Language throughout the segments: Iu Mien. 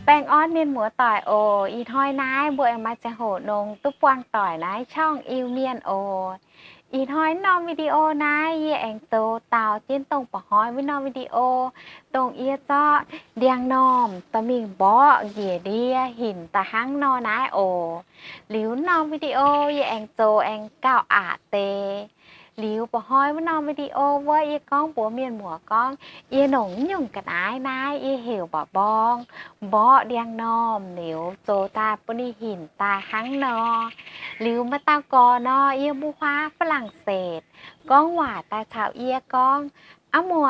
Baengh orn mienh muoz-doic oc. Ih hnoi naaiv mbuo aengx maaih ziangh hoc nongx duqv buangh doic naaiv ช่อง Iu-Mienh oc. Ih hnoi norm video naaiv yie aengx zoux daaux jienv dongh mba'hnoi wuov norm video, dongh yie zorqv ndiangx-normh dorh mingh mborqv njiec ndie hinc daaih hnangv nor naaiv oc. Liuz norm video yie aengx zoux aengx gauh aqc deix. Liuz mba'hnoi wuov norm video wuov yie gorngv mbuox mienh muoz gorngv, yie nongc nyungc ga'naaiv naaiv yie heuc mba'mborng mborqv ndiangx-normh liuz zoux daaih bun ninh hinc daaih hnangv nor. Liuz maaih dauh gorx nor, yiem wuov huaav ฝรั่งเศส gorngv waac daaih caux yie gorngv, Aa muoc,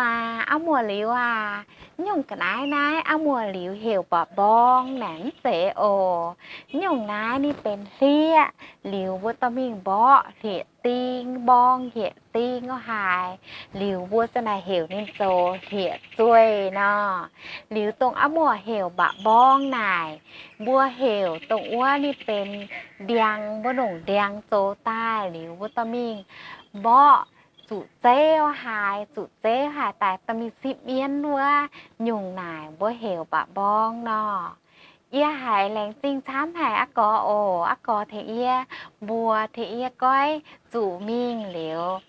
aa muoc liuz aac, nyungc ga'naaiv naaiv aa muoc liuz heuc mba'mborng naaic mv zeiz oc. Nyungc naaiv ninh benx hlieqv liuz mbuo dorh mingh mborqv hlieqv-ding, mborng hlieqv-ding oc haaix, liuz mbuo za'naaic heuc ninh zoux hlieqv-zueih nor. Liuz dongh aa muoc heuc mba'mborng naaic, mbuo heuc dongh wuov ninh benx ndiangx, mbuo nongc ndiangx zoux daaih liuz mbuo dorh mingh mborqv zuqc zeiv oc haaix, zuqc zeiv haaix daaih dorh mingh sipv mienv wuov nyungc naaic mbuo heuc mba'mborng nor. Yie haiz laengz zingh camv haic aqv gorx oc. Aqv gorx tengx yie mbuox, tengx yie goiv zuqc mingh liuz.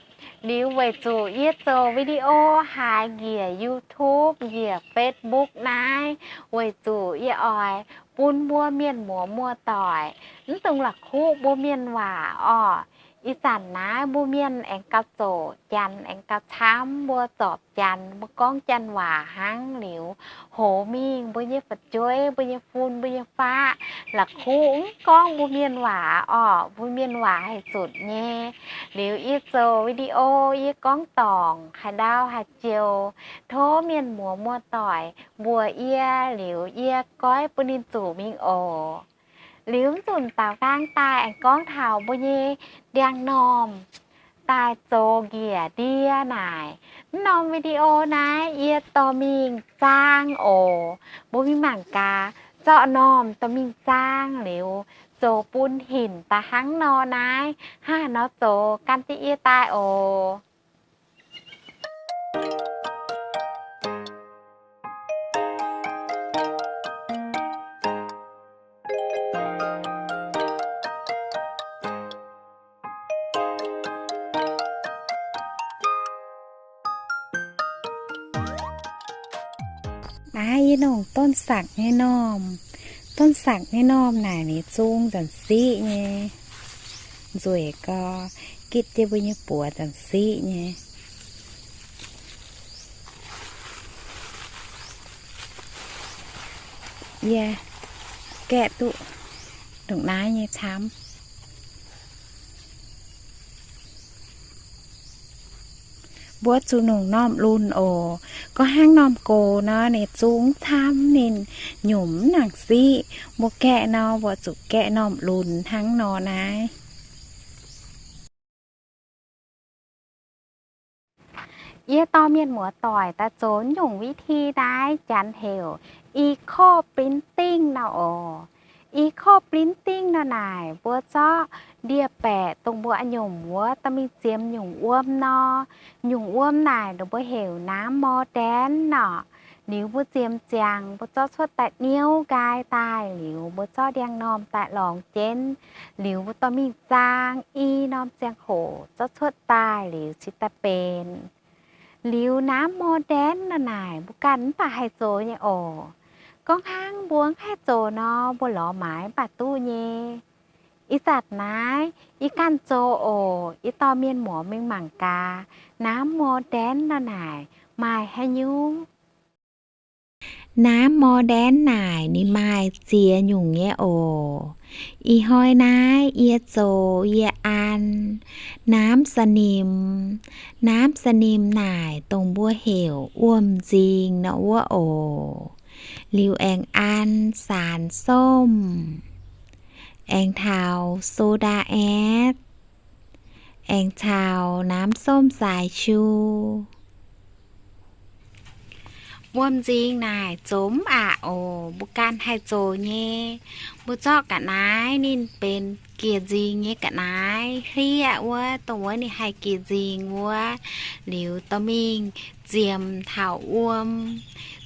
Liuz weic zuqc yie zoux video haiz njiec YouTube njiec Facebook naaiv, weic zuqc yie oix bun mbuo mienh muoz muoz-doic mv dungx la'kuqv mbuo mienh waac orqc. Ih zanc naaiv mbuo mienh aengx gauh zoqc, janx aengx gauh camv, mbuo zorpc janx, mbuo gorngv janx waac hnangv liuz, hoz mingh mbuo nyei fu'jueiv, mbuo nyei fun, mbuo nyei faqv la'kuqv mv gorngv mbuo mienh waac orqc. Mbuo mienh waac haih zutc nyei. Liuz yie zoux video yie gorngv dorngc haaix ndau haaix joux, tov mienh muoz muoz-doic mbuox yie liuz yie goiv bun ninh zuqc mingh oc. Liuz mv zunc daaux nqaang daaih aengx gorngv taux mbuo nyei ndiangx-normh daaih zoux njiec ndie naaic. Mv norm video naaiv yie dorh mingh zaang oc. Mbuo mingh mangc gaax, zorqv normh dorh mingh zaang liuz zoux bun hinc daaih hnangv nor naaiv. Hnangv haaix nor zoux gan jienv yie daaih oc. Naaiv yie nongc ต้นสัก nyei normh. ต้นสัก nyei normh naaic ninh zung nzanc siqv nyei. Nzueic gau, gitv jienv mbuo nyei buoz nzanc siqv nyei. Yie gaeqv duqv ndongc naaiv nyei camv. Mbuo zuqc nongc normh lunx oc. Gorngv hnangv normh gox nor, ninh zung camv, ninh nyungc mv nangc siqv. Mbuo gaeqv nor, mbuo zuqc gaeqv normh lunx hnangv nor naaiv. Yie dorh mienh muoz-doic daaih zoux nyungc วิธี naaiv, janx heuc อีโคว์ ปรินติ้ง nor oc. อีโคว์ ปรินติ้ง nor naaic, mbuo zorqv ndie-baeqc dongh mbuo a'nyungc wuov dorh mingh ziemx nyungc wuom nor. Nyungc wuom naaic ninh mbuo heuc น้ำมอร์แดน nor. Liuz mbuo ziemx ziangx, mbuo zorqv cuotv daaih niouv nqaai daaih, liuz mbuo zorqv ndiangx-normh daaih lorngx jienv, liuz mbuo dorh mingh zaang i norm ziangh hoc zorqv cuotv daaih, liuz cingx daaih benx. Liuz น้ำมอร์แดน nor naaic, mbuo ganh mv baac haih zoux nyei oc. Gorngv hnangv mbuo mv haih zoux nor, mbuo lorz maaiz mv baac duqv nyei. Ih zanc naaiv yie ganh zoux oc. Yie dorh mienh muoz mingh mangc gaax, น้ำมอร์แดน nor naaic maaih haaix nyungc. น้ำมอร์แดน naaic ninh maaih ziex nyungc nyei oc. Ih hnoi naaiv yie zoux yie an น้ำสนิม. น้ำสนิม naaic dongh mbuo heuc wuom-nzingh nor wuov oc. Liuz aengx an สารส้ม, aengx taux โซดาแอส, aengx caux น้ำส้มสายชู. Wuom-nzingh naaic zoux mv aqc oc, mbuo ganh haih zoux nyei. Mbuo zorqv ga'naaiv ninh benx gieh nzingh nyei ga'naaiv hlieqv wuov, dongh wuov ninh haih gieh nzingh wuov, liuz dorh mingh ziemx taux wuom,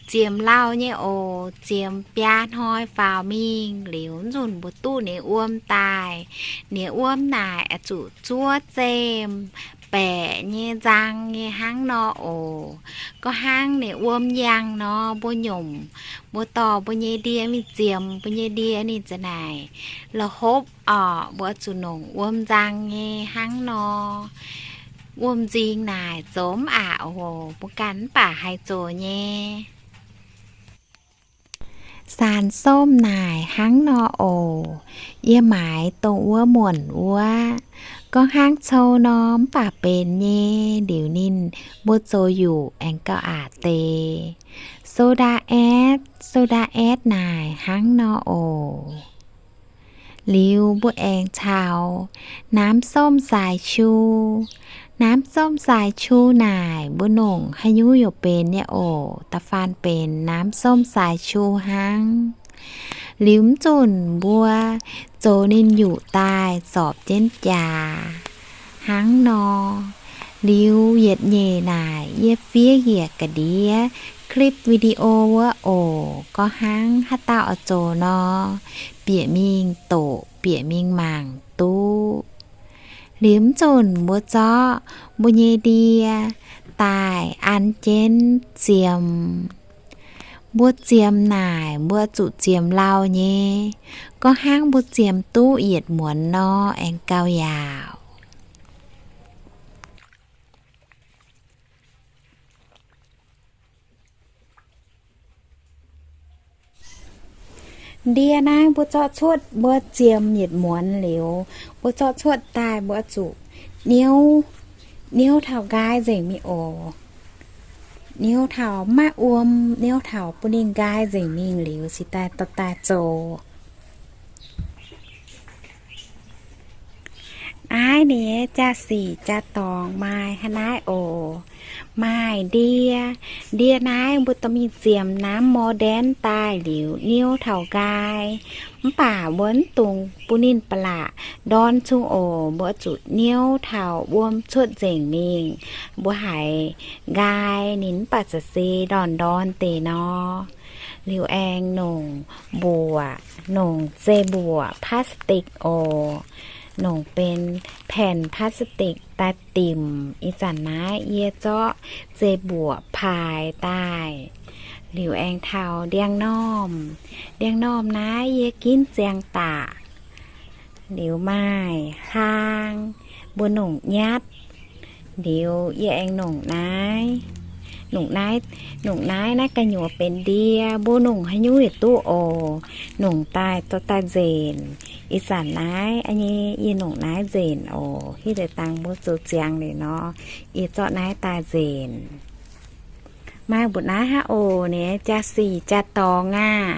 ziemx lauh nyei oc. Ziemx biaa hnoi faaux mingh liuz, nzunc mbuo duqv ninh wuom daaih. Ninh wuom naaic oix zuqc zuov zemh baeqc nyei nzang nyei hnangv nor oc. Gorngv hnangv ninh wuom yangh nor, mbuo nyomc, mbuo dorh mbuo nyei ndie mingh ziemx, mbuo nyei ndie ninh za'naaic la'hopv orqc. Mbuo zuqc nongc wuom nzang nyei hnangv nor. Wuom nzing naaic zoux mv aqc oc. Mbuo ganh mv baac haih zoux nyei. Saanx somv naaic hnangv nor oc. Yie maaiz dongh wuov muonc wuov. Gorngv hnangv cou nor mv baac benx nyei. Liuz ninh mbuo zoux yuqc aengx gauh aqc deix. Soda aetv, soda aetv naaic hnangv nor oc. Liuz mbuo aengx caux น้ำส้มสายชู. น้ำส้มสายชู naaic mbuo nongc haaix nyungc yaac benx nyei oc. Da'faanh benx น้ำส้มสายชู hnangv. Liuz mv zunc mbuo zoux ninh yuqc daaih zorpc jienv jaax hnangv nor. Liuz yietc nyeic naaic yie fiev yietc ga'ndiev คลิปวิดีโอ wuov oc. Gorngv hnangv haaix dauh oix zoux nor, bieqc mingh doqc, bieqc mingh mangc duqv. Liuz mv zunc mbuo zorqv mbuo nyei ndie daaih an jienv ziemx. Mbuo ziemx naaic mbuo zuqc ziemx lauh nyei. Gorngv hnangv mbuo ziemx duqv yietc muonz nor aengx gauh yaauc. Ndie naaiv mbuo zorqv cuotv, mbuo ziemx yietc muonz liuz, mbuo zorqv cuotv daaih mbuo zuqc niouv, niouv taux nqaai nzengc mingh oc. Niouv taux maiv wuom, niouv taux bun ninh nqaai nzengc mingh liuz cingx daaih dorh daaih zoux. Naaiv nyei jaa-sic jaa-dorngx maaih hnangv naaiv oc. Maaih ndie. Ndie naaiv mbuo dorh mingh ziemx น้ำมอร์แดน daaih liuz niouv taux nqaai. Mv baac mbuo mv dungx bun ninh ba'laqc ndorn cung oc. Mbuo zuqc niouv taux wuom cuotv nzengc mingh, mbuo haiz nqaai ninh mv baac za'gengh ndorn ndorn deix nor. Liuz aengx nongc mbuoqc, nongc zei-mbuoqc พลาสติก oc. Nongc benx แผ่นพลาสติก daaih dimc. Ih zanc naaiv yie zorqv zei-mbuoqc paaix daaih. Liuz aengx taux ndiangx-normh. Ndiangx-normh naaiv yie ginv ziangx daqc. Liuz maaih hlaang, mbuo nongc nyatv. Liuz yie aengx nongc naaiv. Nongc naaiv, nongc naaiv, naaiv gu'nyuoz benx ndie. Mbuo nongc haaix nyungc yietc duqv oc. Nongc daaih dorh daaih nzenc. Ih zanc naaiv nyei yie nongc naaiv nzenc oc. Hitv deix dangh mbuo zoux ziangx liuz nor, yie zorqv naaiv daaih nzenc. Maaih mbu'naaiv hnangv oc. Ninh jaa-sic jaa-dorngx aah.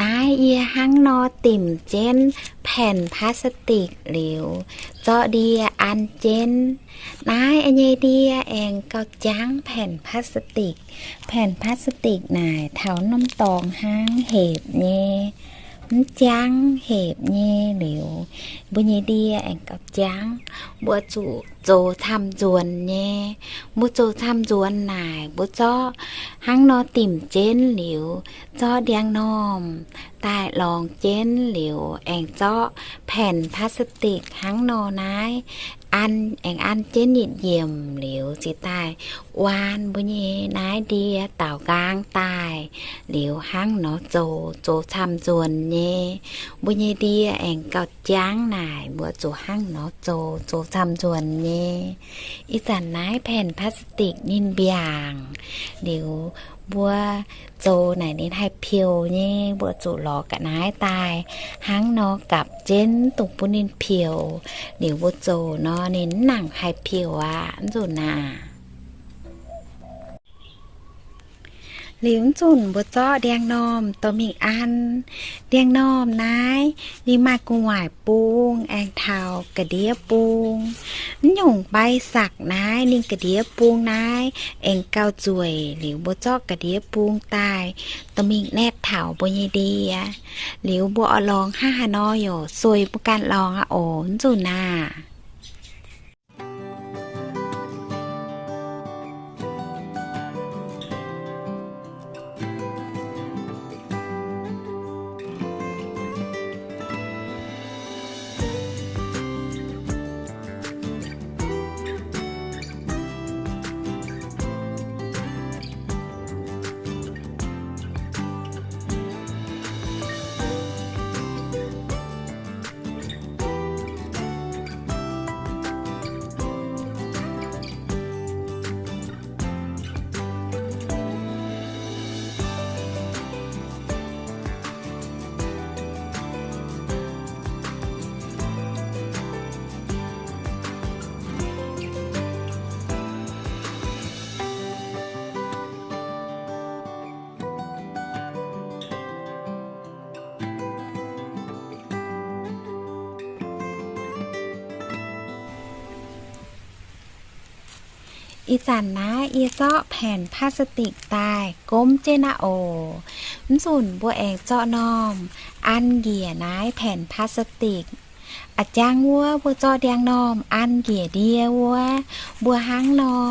Naaiv yie hnangv nor dimc jienv แผ่นพลาสติก liuz, zorqv ndie an jienv. Naaiv nyei ndie aengx gauh jangv แผ่นพลาสติก. แผ่นพลาสติก naaic taux norm dorngx hnangv, hepc nyei, mv jangv, hepc nyei liuz, mbuo nyei ndie aengx gauh jangv. Mbuo zuqc zoux camv-nzuonx nyei. Mbuo zoux camv-nzuonx naaic, mbuo zorqv hnangv nor dimc jienv liuz, zorqv ndiangx-normh daaih lorngx jienv liuz, aengx zorqv แผ่นพลาสติก hnangv nor naaiv an, aengx an jienv yietc nyiemc liuz, ziouc daaih waan mbuo nyei naaiv ndie daaux nqaang daaih liuz, hnangv nor zoux, zoux camv-nzuonx nyei. Mbuo nyei ndie aengx gauh jangv naaic, mbuo zuqc hnangv nor zoux, zoux camv-nzuonx nyei. Ih zanc naaiv แผ่นพลาสติก ninh mbiaangc liuz, Mbuo zoux naaic ninh haih piouc nyei, mbuo zuqc lorz ga'naaiv daaih hnangv nor gapv jienv dongh bun ninh piouc, liuz mbuo zoux nor ninh mv nangc haih piouc aqv, mv nzunc naaic. Liuz mv nzunc mbuo zorqv ndiangx-normh dorh mingh an. Ndiangx-normh naaiv ninh maaih gu'nguaaic bung aengx taux ga'ndiev bung. Mv nyungc mbai sakc naaiv ninh ga'ndiev bung naaiv aengx gauh nzueic, liuz mbuo zorqv ga'ndiev bung daaih dorh mingh naetv taux mbuo nyei ndie. Liuz mbuo oix lorngx hnangv haaix nor yaac sueih mbuo ganh lorngx aqv oc, mv nzunc naaic. Ih zanc naaiv yie zorqv แผ่นพลาสติก daaih gomv jienv aqv oc. Mv nzunc mbuo aengx zorqv normh an njiec naaiv แผ่นพลาสติก. A'jang wuov mbuo zorqv ndiangx-normh an njiec ndie wuov, mbuo hnangv nor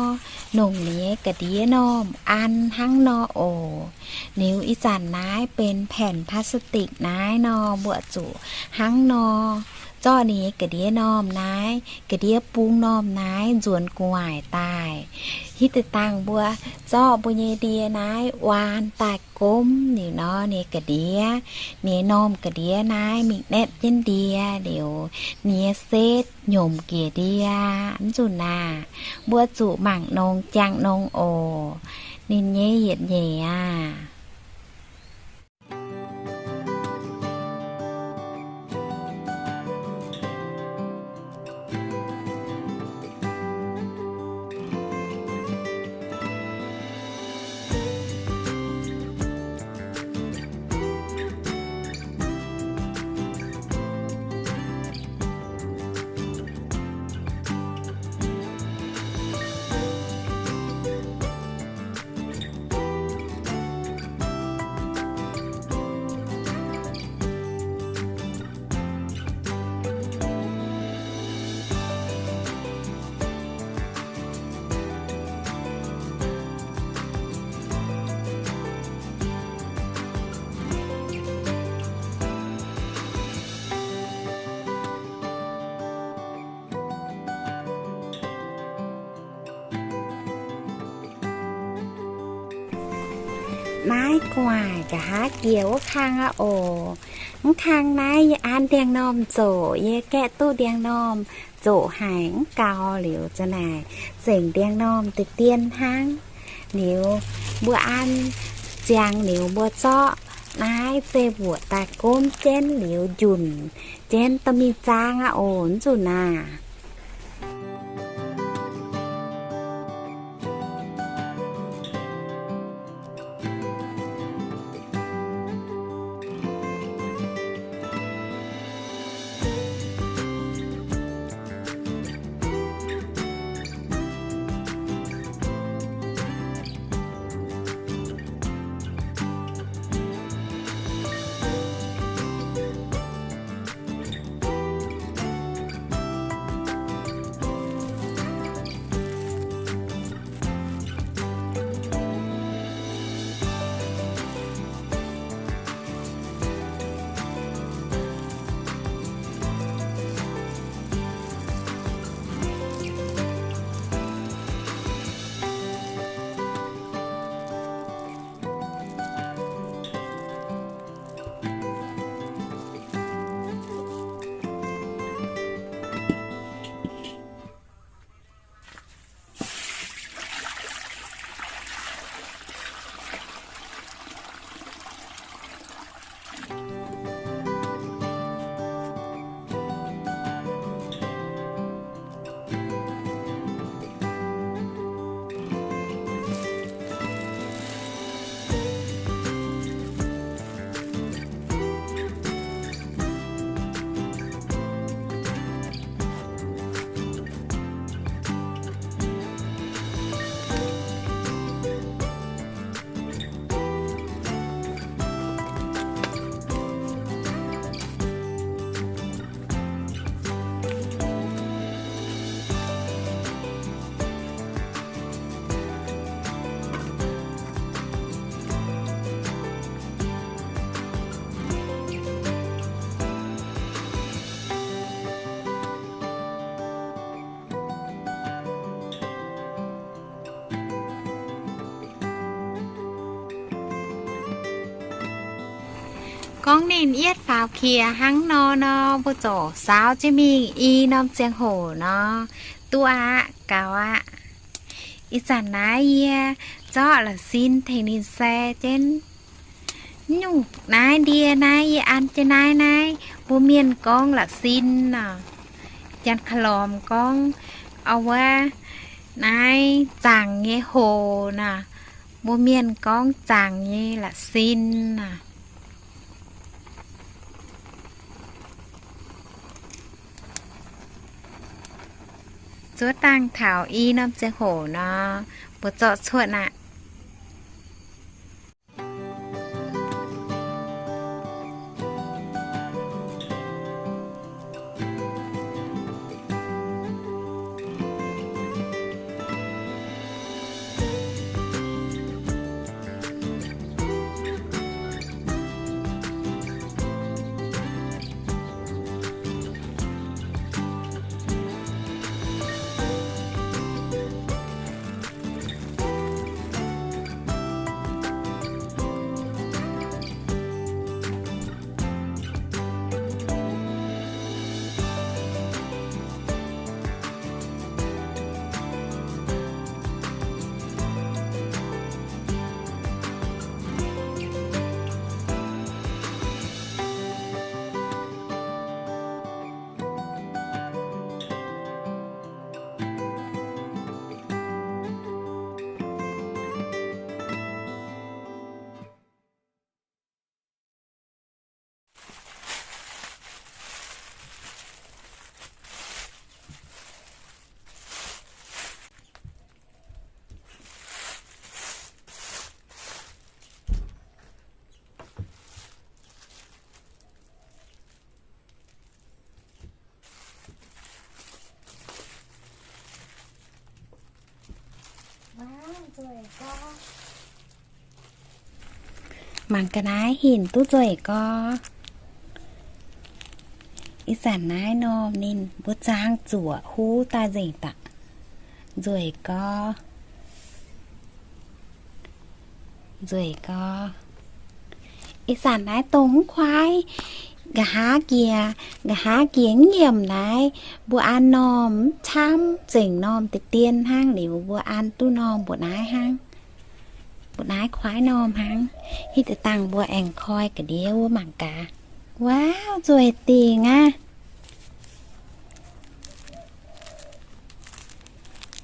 nongc ninh nyei ga'ndiev normh an hnangv nor oc. Liuz ih zanc naaiv benx แผ่นพลาสติก naaiv nor, mbuo zuqc hnangv nor zorqv ninh nyei ga'ndiev normh naaiv, ga'ndiev bung normh naaiv nzuonx gu'nguaaic daaih. Hitv deix dangh mbuo zorqv mbuo nyei ndie naaiv waan daaih gomv liuz nor, ninh nyei ga'ndiev, ninh nyei normh ga'ndiev naaiv mingh naetv jienv ndie liuz, ninh nyei setv nyomc njiec ndie. Mv nzunc naaic, mbuo zuqc mangc nongx jangx nongx oc. Ninh nyei yietc nyeic aah. Naaiv gu'nguaaic nqa'haav jiex wuov kang aqv oc. Mv kang naaiv yie an ndiangx-normh zoqc, yie gaeqv duqv ndiangx-normh zoqc haic mv gaux liuz za'naaic zengc ndiangx-normh deix dien hnangv. Liuz mbuo an ziangx liuz mbuo zorqv naaiv zeiv-mbuoqc daaih gomv jienv liuz njunc jienv dorh mingh zaang aqv oc, nzunc naaic. Gorngv ninh yietv faaux qiex hnangv nor nor, mbuo ziouc saaux jienv mingh i norm ziangh hoc nor, duqv aqv, gaux aqv. Ih zanc naaiv yie zorqv la'sin tengx ninh sai jienv. Nyungc naaiv ndie naaiv yie an jienv naaiv naaiv, mbuo mienh gorngv la'sin nor. Janx-Kaalormx gorngv, au wuov, naaiv zaangc nyei hoc nor. Mbuo mienh gorngv zaangc nyei la'sin nor. Zuov dangh taux i norm ziangh hoc nor, mbuo zorqv cuotv aqv. Mangc ga'naaiv hinc duqv nzueic gorx. Ih zanc naaiv norm ninh mbuo zaang zuoqc huv daaih nzengc daaih. Nzueic gorx. Nzueic gorx. Ih zanc naaiv dongh mv kuaaiv, nqa'haav jiex, nqa'haav jiex mv nyiemc naaiv, mbuo an normh mv camv, zengc normh deix dien hnangv liuz, mbuo an duqv normh mbuoqc naaiv hnangv. Mbuoqc naaiv kuaaiv normh hnangv. Hitv deix dangh mbuo aengx koi ga'ndiev wuov mangc gaax. Waav, nzueic dingc aqv.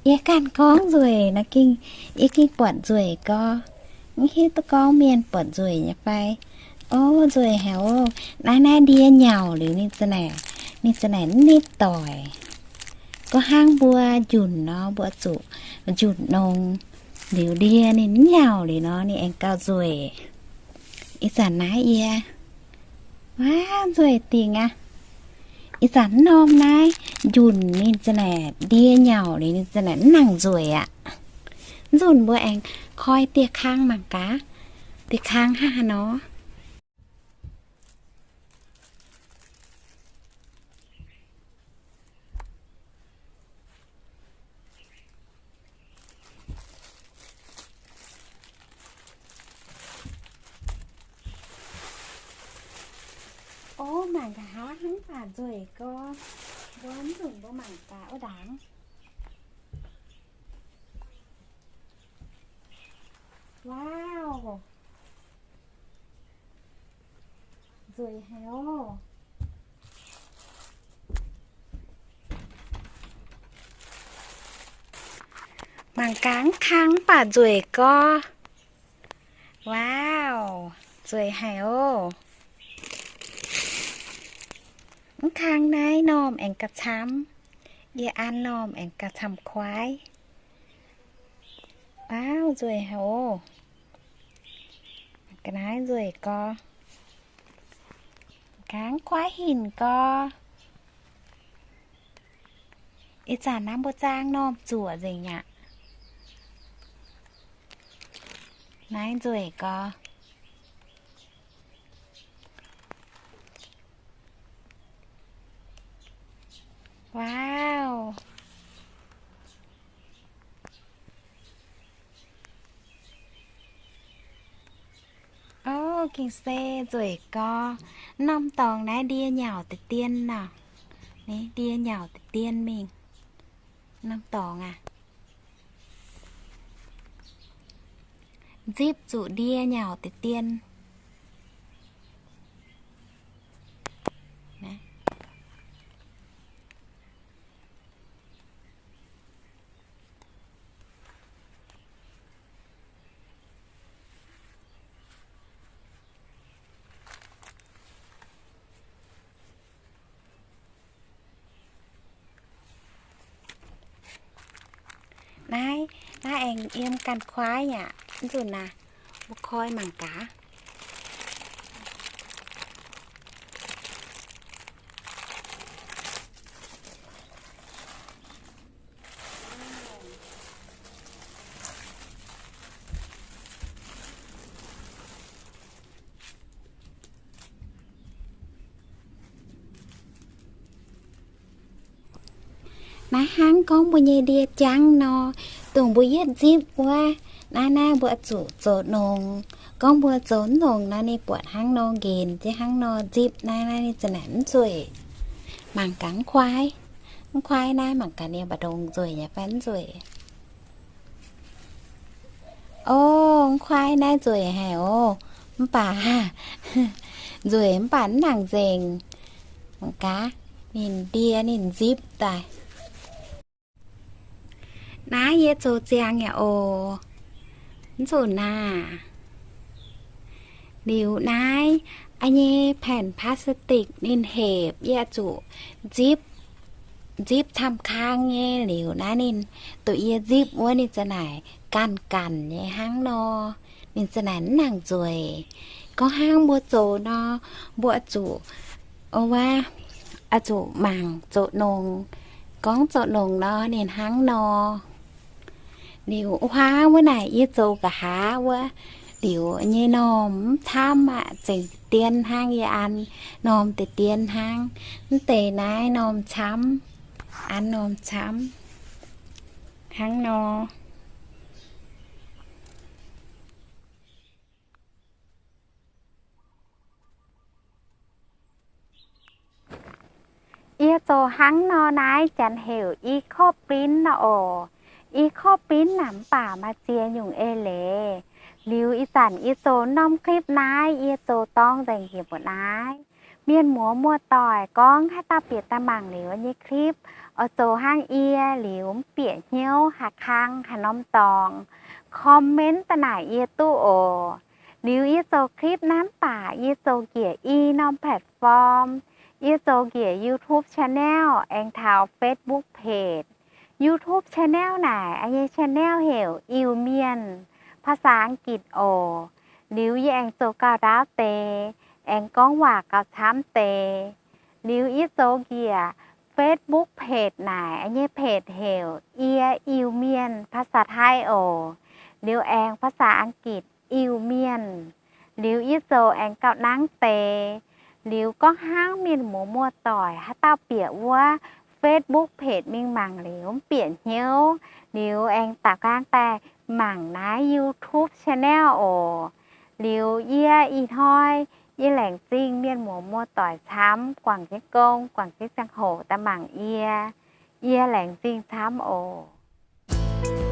Yie ganh gorngv nzueic nor, yie gengh buatc nzueic gorx. Mv hiuv duqv gorngv mienh buatc nzueic nyei fai. O, nzueic haic oc. Naaiv, naaiv ndie nyauc liuz ninh za'naaic, ninh za'naaic mv nitv doic. Gorngv hnangv mbuo njunc nor, mbuo zuqc njunc nongx liuz ndie ninh mv nyauc liuz nor, ninh aengx gauh nzueic. Ih zanc naaiv yie, waav, nzueic dingc aqv. Ih zanc mv norm naaiv njunc ninh za'naaic ndie nyauc liuz ninh za'naaic mv nangc nzueic aqv. Nzunc mbuo aengx koi dieh kang mangc gaax. Dieh kang hnangv haaix nor. O, mangc gaax, hnangv baac nzueic gorx. Mbuo nzunc mbuo mangc gaax wuov ndaangc. Waav, nzueic haic oc. Mangc gaax, mv kang mv baac nzueic gorx. Waav, nzueic haic oc. Mv kang naaiv normh aengx gauh camv. Yie an normh aengx gauh camv kuaaiv. Waav, nzueic haic oc. Ga'naaiv nzueic gorx. Gaanv kuaaiv hinc gorx. Ih zanc naaiv mbuo zaang normh zuoqc nzengc aqv. Naaiv nzueic gorx. Waav. O, Gengh se nzueic gorx, norm dorngx naaiv ndie nyauc deix dien nor. Ndie nyauc deix dien mingh. Norm dorngx aac, nzipv zuqc ndie nyauc deix dien. Naaiv, naaiv aengx yiem ganh kuaaiv aqv. Nzunc naaiv, mbuo koi mangc gaax. Naaiv hnangv gorngv mbuo nyei ndie jangv nor, dongh mbuo yietv nzipv wuov, naaiv naaiv mbuo zuqc zoux nongx. Gorngv mbuo zoux mv nongx nor, ninh buatc hnangv nor nqenc jienv hnangv nor nzipv naaiv, naaiv ninh za'naaic mv nzueic. Mangc gaax mv kuaaiv, mv kuaaiv naaiv mangc gaax ninh mbu'ndongx nzueic nyei fai mv nzueic. O, mv kuaaiv naaiv nzueic haic oc. Mv baac nzueic mv baac mv nangc nzengc. Mangc gaax, ninh ndie ninh nzipv daaih. Naaiv yie zoux ziangx yaac oc. Mv nzunc naaiv. Liuz naaiv, a'nyei แผ่นพลาสติก ninh hepc, yie zuqc nzipv, nzipv camv kang nyei. Liuz naaiv ninh, doqc yie nzipv wuov ninh za'naaic ganh ganc nyei hnangv nor. Ninh za'naaic mv nangc nzueic. Gorngv hnangv mbuo zoux nor, mbuo zuqc, o, wuov, zuqc mangc zoux nongx. Gorngv zoux nongx nor ninh hnangv nor. Liuz huaav wuov naaic yie zoux nqa'haav wuov, liuz nyei normh mv camv aqv, zengc dien hnangv yie an normh deix dien hnangv. Mv deix naaiv normh camv, an normh camv hnangv nor. Yie zoux hnangv nor naaiv janx heuc i korv-binv nor oc. I korv-binv naaic mv baac maaih ziex nyungc eix leiz. Liuz ih zanc yie zoux norm clip naaiv, yie zoux dorng nzengc njiec mbuo naaiv. Mienh muoz muoz-doic gorngv haaix dauh bieqc daaih mangc liuz nyei clip oix zoux hnangv yie liuz mv bieqc hnyouv haaix kang haaix norm dorngx, comment daaih naaic yie duqv oc. Liuz yie zoux clip naaiv mv baac yie zoux njiec i norm platform. Yie zoux njiec YouTube channel aengx taux Facebook page. YouTube channel naaic, a'nyei channel heuc Iu-Mienh, ภาษาอังกฤษ oc. Liuz yie aengx zoux gauh ndaauv deix, aengx gorngv waac gauh camv deix. Liuz yie zoux njiec Facebook page naaic, a'nyei page heuc Yie Iu-Mienh, ภาษาไทย oc. Liuz aengx ภาษาอังกฤษ Iu-Mienh. Liuz yie zoux aengx gauh nangv deix. Liuz gorngv hnangv mienh muoz muoz-doic haaix dauh bieqc wuov Facebook page mingh mangc liuz mv bieqc hnyouv, liuz aengx daaux nqaang daaih mangc naaiv YouTube channel oc. Liuz yie ih hnoi yie laengz zingh mienh muoz muoz-doic camv, guangc jienv gong, guangc jienv ziangh hoc daaih mangc yie. Yie laengz zingh camv oc.